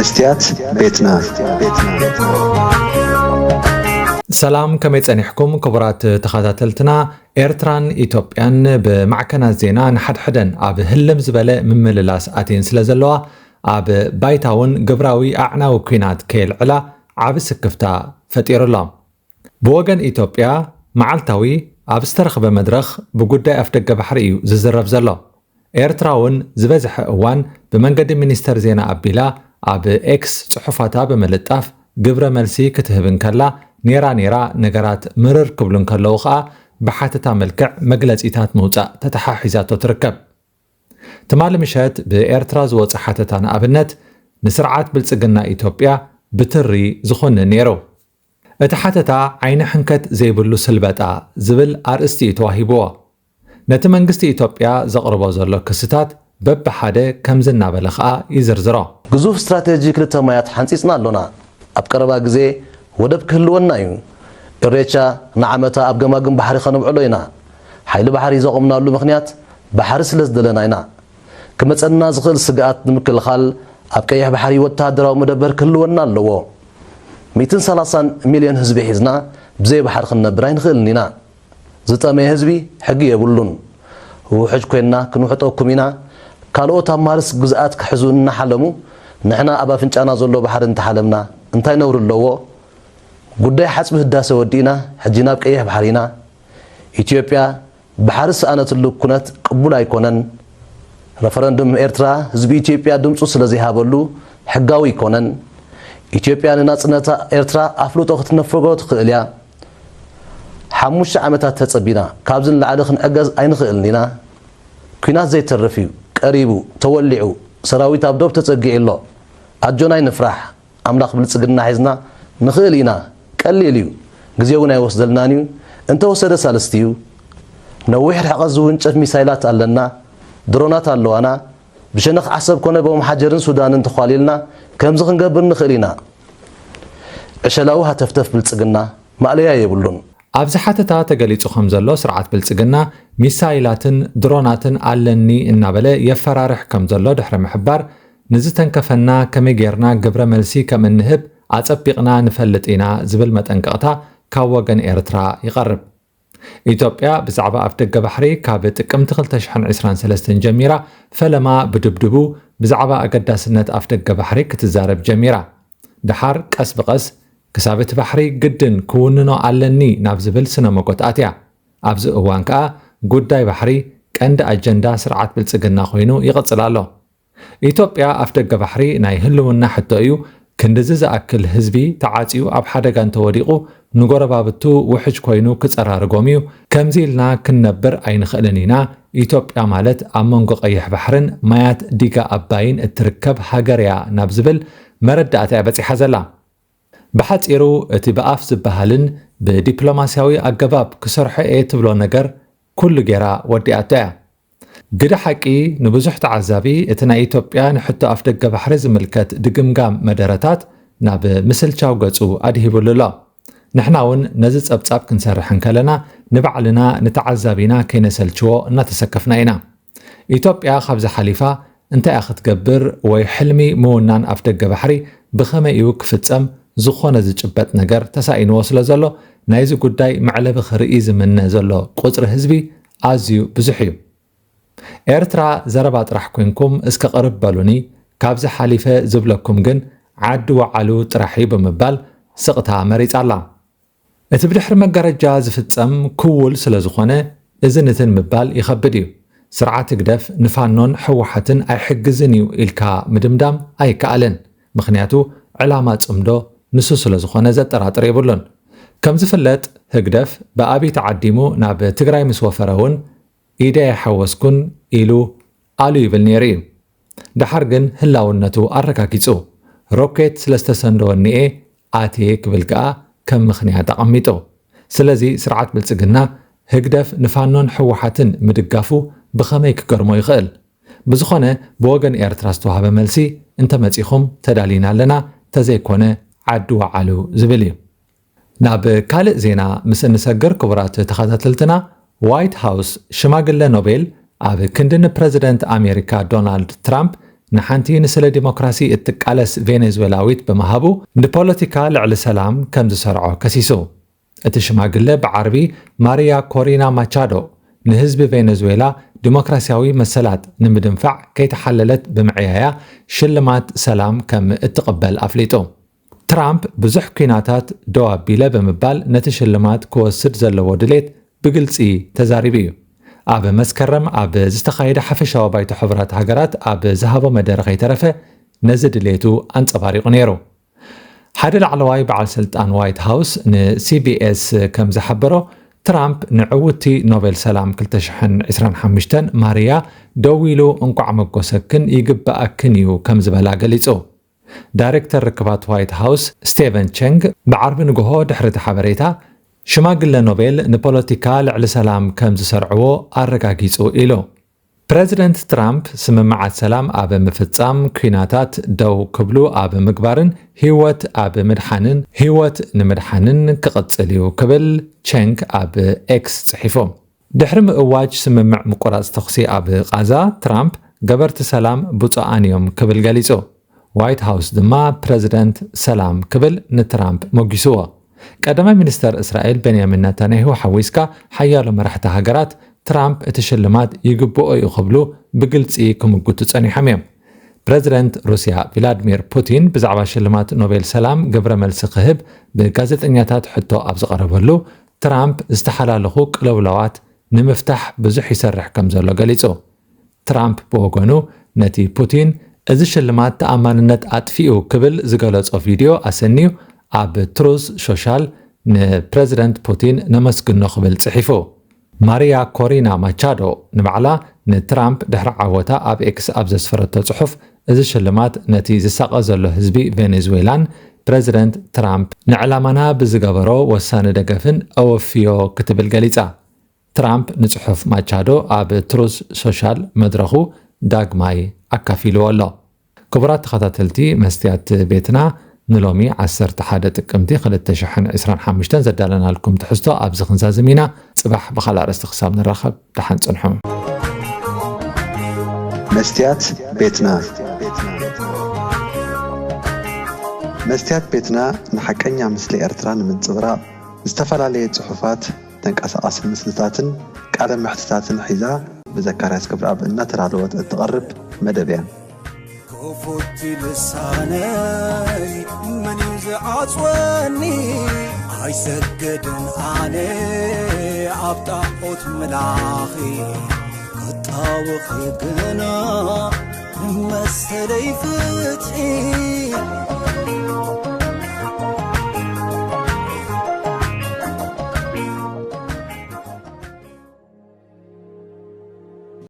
ስትያት ቤትና። ሰላም፣ ከመይ ጸኒሕኩም ክቡራት ተኸታተልትና? ኤርትራን ኢትዮጵያን ብማዕከናት ዜና ንሓድሕደን ኣብ ህልም ዝበለ ምምልላስ ኣትየን ስለ ዘለዋ፣ ኣብ ባይታ እውን ግብራዊ ኣዕናዊ ኲናት ከየልዕላ ዓቢ ስክፍታ ፈጢሩ ኣሎ። ብወገን ኢትዮጵያ፣ መዓልታዊ ኣብ ዝተረኽበ መድረኽ ብጉዳይ ኣፍደገ ባሕሪ እዩ ዝዝረብ ዘሎ። ኤርትራ እውን ዝበዝሐ እዋን ብመንገዲ ሚኒስተር ዜና ኣቢላ ኣብ ኤክስ ጽሑፋታ ብምልጣፍ ግብረ መልሲ ክትህብ እንከላ፣ ኔራ ኔራ ነገራት ምርር ክብሉ እንከለዉ ኸኣ ብሓተታ መልክዕ መግለጺታት ምውጻእ ተተሓሒዛቶ ትርከብ። ትማሊ ምሸት ብኤርትራ ዝወጸ ሓተታ ንኣብነት፣ ንስርዓት ብልጽግና ኢትዮጵያ ብትሪ ዝኾንን ነይሩ። እቲ ሓተታ ዓይኒ ሕንከት ዘይብሉ ስልበጣ ዝብል ኣርእስቲ እዩ ተዋሂብዎ። ነቲ መንግስቲ ኢትዮጵያ ዘቕርቦ ዘሎ ክስታት በብሓደ ከምዚ እናበለ ኸኣ ይዝርዝሮ። ግዙፍ ስትራቴጂ ክልተ ማያት ሓንጺጽና ኣሎና። ኣብ ቀረባ ግዜ ወደብ ክህልወና እዩ። ኢሬቻ ንዓመታ ኣብ ገማግም ባሕሪ ከነብዕሎ ኢና። ሓይሊ ባሕሪ ዘቖምናሉ ምኽንያት ባሕሪ ስለ ዝደለና ኢና። ክመጸና ዝኽእል ስግኣት ንምክልኻል ኣብ ቀይሕ ባሕሪ ወተሃደራዊ መደበር ክህልወና ኣለዎ። ሚእትን ሰላሳን ሚልዮን ህዝቢ ሒዝና ብዘይ ባሕሪ ክንነብር ኣይንኽእልን ኢና። ዝጠመየ ህዝቢ ሕጊ የብሉን። ውሕጅ ኮይንና ክንውሕጠኩም ኢና። ካልኦት ኣብ ማርስ ግዝኣት ክሕዙ እናሓለሙ ንሕና ኣብ ኣፍንጫና ዘሎ ባሕሪ እንተሓለምና እንታይ ነውሪ ኣለዎ? ጉዳይ ሓጽቢ ህዳሰ ወዲእና ሕጂ ናብ ቀይሕ ባሕሪ ኢና። ኢትዮጵያ ባሕሪ ዝሰኣነትሉ ኩነት ቅቡል ኣይኮነን። ረፈረንዱም ኤርትራ ህዝቢ ኢትዮጵያ ድምፁ ስለ ዘይሃበሉ ሕጋዊ ኣይኮነን። ኢትዮጵያ ንናጽነታ ኤርትራ ኣፍልጦ ክትነፈጎ ትኽእል እያ። ሓሙሽተ ዓመታት ተጸቢና ካብዚ ንላዕሊ ክንዕገዝ ኣይንኽእልን ኢና። ኲናት ዘይተርፍ እዩ። ቀሪቡ፣ ተወሊዑ፣ ሰራዊት ኣብ ዶብ ተጸጊዑ ኣሎ። ኣጆና ኣይንፍራሕ። ኣምላኽ ብልጽግና ሒዝና ንኽእል ኢና። ቀሊል እዩ። ግዜ እውን ኣይወስደልናን እዩ። እንተወሰደ ሳልስቲ እዩ። ነዊሕ ርሕቐት ዝውንጨፍ ሚሳይላት ኣለና። ድሮናት ኣለዋና። ብሸነኽ ዓሰብ ኮነ ብኦምሓጀርን ሱዳንን ተዃሊልና ከምዚ ክንገብር ንኽእል ኢና። ዕሸላዊ ሃተፍተፍ ብልጽግና ማእለያ የብሉን። ኣብዚ ሓተታ ተገሊጹ ከም ዘሎ፣ ስርዓት ብልጽግና ሚሳይላትን ድሮናትን ኣለኒ እናበለ የፈራርሕ ከም ዘሎ ድሕሪ ምሕባር፣ ንዝተንከፈና ከመይ ጌርና ግብረ መልሲ ከም እንህብ ኣጸቢቕና ንፈልጥ ኢና ዝብል መጠንቀቕታ ካብ ወገን ኤርትራ ይቐርብ። ኢትዮጵያ ብዛዕባ ኣፍደገ ባሕሪ ካብ ጥቅምቲ ክልተ ሽሕን ዕስራን ሰለስተን ጀሚራ ፈለማ ብድብድቡ ብዛዕባ ኣገዳስነት ኣፍደገ ባሕሪ ክትዛረብ ጀሚራ። ደሓር ቀስ ብቐስ ክሳብ እቲ ባሕሪ ግድን ክውንኖ ኣለኒ ናብ ዝብል ስነ መጎት ኣትያ። ኣብዚ እዋን ከኣ ጉዳይ ባሕሪ ቀንዲ ኣጀንዳ ስርዓት ብልጽግና ኮይኑ ይቕጽል ኣሎ። ኢትዮጵያ ኣፍደገ ባሕሪ ናይ ህልውና ሕቶ እዩ። ክንድዚ ዝኣክል ህዝቢ ተዓጽዩ ኣብ ሓደጋ እንተወዲቑ ንጎረባብቱ ውሕጅ ኮይኑ ክጸራርጎም እዩ። ከምዚ ኢልና ክንነብር ኣይንኽእልን ኢና። ኢትዮጵያ ማለት ኣብ መንጎ ቀይሕ ባሕርን ማያት ዲጋ ኣባይን እትርከብ ሃገር እያ ናብ ዝብል መረዳእታ እያ በጺሓ ዘላ። ብሓጺሩ እቲ ብኣፍ ዝበሃልን ብዲፕሎማስያዊ ኣገባብ ክሰርሖ እየ ትብሎ ነገር ኩሉ ጌራ ወዲኣቶ እያ። ግደ ሓቂ ንብዙሕ ተዓዛቢ እቲ ናይ ኢትዮጵያ ንሕቶ ኣፍደገ ባሕሪ ዝምልከት ድግምጋም መደረታት ናብ ምስልቻው ገጹ ኣድሂብሉ ኣሎ። ንሕና እውን ነዚ ጸብጻብ ክንሰርሕ እንከለና ንባዕልና ንተዓዛቢና ከይነሰልችዎ እናተሰከፍና ኢና። ኢትዮጵያ ካብዚ ሓሊፋ እንታይ እያ ክትገብር ወይ ሕልሚ ምውናን ኣፍደገ ባሕሪ ብኸመይ እዩ ክፍጸም ዝኾነ ዝጭበጥ ነገር ተሳኢንዎ ስለ ዘሎ ናይዚ ጉዳይ መዕለቢ ክርኢ ዝምነ ዘሎ ቁጽሪ ህዝቢ ኣዝዩ ብዙሕ እዩ። ኤርትራ ዘረባ ጥራሕ ኮንኩም እስከ ቅርብ በሉኒ፣ ካብዚ ሓሊፈ ዝብለኩም ግን ዓዲ ወዓሉ ጥራሕ እዩ ብምባል ስቕታ መሪጻ ኣላ። እቲ ብድሕሪ መጋረጃ ዝፍጸም ክውል ስለ ዝኾነ እዝን እትን ምባል ይኸብድ እዩ። ስርዓት ህግደፍ ንፋኖን ህወሓትን ኣይሕግዝን እዩ ኢልካ ምድምዳም ኣይከኣልን። ምኽንያቱ ዕላማ ጽምዶ ንሱ ስለ ዝኾነ ዘጠራጥር የብሉን። ከም ዝፍለጥ ህግደፍ ብኣብይ ተዓዲሙ ናብ ትግራይ ምስ ወፈረ እውን ኢደይ ኣይሓወስኩን ኢሉ ኣሉ ይብል ነይሩ እዩ። ደሓር ግን ህላውነቱ ኣረጋጊጹ፣ ሮኬት ስለ ዝተሰንደወኒ እየ ኣትየ ክብል ከኣ ከም ምኽንያት ኣቐሚጡ። ስለዚ ስርዓት ብልጽግና ህግደፍ ንፋኖን ህወሓትን ምድጋፉ ብኸመይ ክገርሞ ይኽእል? ብዝኾነ ብወገን ኤርትራ ዝተዋህበ መልሲ እንተመጺኹም ተዳሊና ኣለና፣ ተዘይኮነ ዓዲ ወዓሉ ዝብል እዩ። ናብ ካልእ ዜና ምስ እንሰግር ክቡራት ተኸታተልትና፣ ዋይት ሃውስ ሽማግለ ኖቤል ኣብ ክንዲ ንፕረዚደንት ኣሜሪካ ዶናልድ ትራምፕ ንሓንቲ ንስለ ዲሞክራሲ እትቃለስ ቬኔዙዌላዊት ብምሃቡ፣ ንፖለቲካ ልዕሊ ሰላም ከም ዝሰርዖ ከሲሱ። እቲ ሽማግለ ብዓርቢ ማሪያ ኮሪና ማቻዶ ንህዝቢ ቬኔዙዌላ ዲሞክራሲያዊ መሰላት ንምድንፋዕ ከይተሓለለት ብምዕያያ ሽልማት ሰላም ከም እትቕበል ኣፍሊጡ። ትራምፕ ብዙሕ ኲናታት ደው ኣቢለ ብምባል ነቲ ሽልማት ክወስድ ዘለዎ ድሌት ብግልጺ ተዛሪቡ እዩ። ኣብ መስከረም ኣብ ዝተኻየደ ሓፈሻዊ ባይቶ ሕቡራት ሃገራት ኣብ ዝሃቦ መደረ ከይተረፈ ነዚ ድሌቱ ኣንጸባሪቑ ነይሩ። ሓደ ላዕለዋይ በዓል ስልጣን ዋይት ሃውስ ንሲቢኤስ ከም ዝሓበሮ፣ ትራምፕ ንዕውቲ ኖቤል ሰላም ክልተ ሽሕን ዕስራን ሓሙሽተን ማርያ ደው ኢሉ እንቋዕ መጎሰክን ይግበኣክን እዩ ከም ዝበላ ገሊጹ። ዳይሬክተር ርክባት ዋይት ሃውስ ስቴቨን ቸንግ ብዓርቢ ንግሆ ድሕሪ እቲ ሓበሬታ፣ ሽማግለ ኖቤል ንፖለቲካ ልዕሊ ሰላም ከም ዝሰርዕዎ ኣረጋጊጹ ኢሉ። ፕረዚደንት ትራምፕ ስምምዓት ሰላም ኣብ ምፍጻም፣ ኲናታት ደው ክብሉ ኣብ ምግባርን ህይወት ኣብ ምድሓንን፣ ህይወት ንምድሓንን ክቕጽል እዩ ክብል ቸንግ ኣብ ኤክስ ጽሒፉ። ድሕሪ ምእዋጅ ስምምዕ ምቁራጽ ተኹሲ ኣብ ቓዛ፣ ትራምፕ ገበርቲ ሰላም ብፁዓን እዮም ክብል ገሊጹ። ዋይት ሃውስ ድማ ፕረዚደንት ሰላም ክብል ንትራምፕ ሞጊስዎ። ቀዳማይ ሚኒስተር እስራኤል ቤንያሚን ነታንያሁ ሓዊስካ ሓያሎ መራሕቲ ሃገራት ትራምፕ እቲ ሽልማት ይግብኦ እዩ ክብሉ ብግልጺ ክምጉቱ ጸኒሖም እዮም። ፕረዚደንት ሩስያ ቪላድሚር ፑቲን ብዛዕባ ሽልማት ኖቤል ሰላም ግብረ መልሲ ክህብ ብጋዜጠኛታት ሕቶ ኣብ ዝቐረበሉ፣ ትራምፕ ዝተሓላለኹ ቅልውላዋት ንምፍታሕ ብዙሕ ይሰርሕ ከም ዘሎ ገሊጹ። ትራምፕ ብወገኑ ነቲ ፑቲን እዚ ሽልማት ተኣማንነት ኣጥፊኡ ክብል ዝገለጾ ቪድዮ ኣሰንዩ ኣብ ትሩዝ ሶሻል ንፕረዚደንት ፑቲን ነመስግኖ ክብል ጽሒፉ። ማሪያ ኮሪና ማቻዶ ንባዕላ ንትራምፕ ድሕሪ ዓወታ ኣብ ኤክስ ኣብ ዘስፈረቶ ጽሑፍ፣ እዚ ሽልማት ነቲ ዝሳቐ ዘሎ ህዝቢ ቬኔዙዌላን ፕረዚደንት ትራምፕ ንዕላማና ብዝገበሮ ወሳኒ ደገፍን ኣወፍዮ ክትብል ገሊጻ። ትራምፕ ንጽሑፍ ማቻዶ ኣብ ትሩዝ ሶሻል መድረኹ ዳግማይ ኣካፊልዎ ኣሎ። ክቡራት ተኸታተልቲ መስትያት ቤትና፣ ንሎሚ ዓሰርተ ሓደ ጥቅምቲ ክልተ ሽሕን ዕስራን ሓሙሽተን ዘዳለናልኩም ትሕዝቶ ኣብዚ ክንዛዝም ኢና። ጽባሕ ብኻልእ ኣርእስቲ ክሳብ ንራኸብ ደሓን ጽንሑ። መስትያት ቤትና። መስትያት ቤትና ንሓቀኛ ምስሊ ኤርትራ ንምንጽብራቕ ዝተፈላለየ ጽሑፋት፣ ተንቀሳቓሲ ምስልታትን ቃለ መሕትታትን ሒዛ ብዘካርያስ ክብረኣብ እናተዳለወት እትቐርብ መደብ እያ። ክፉት ልሳነይ መን እዩ ዝዓጽወኒ? ኣይሰግድን ኣነ ኣብ ጣዖት ምላኺ፣ ክጣወኺ ግና ንመሰለይ ፍትሒ።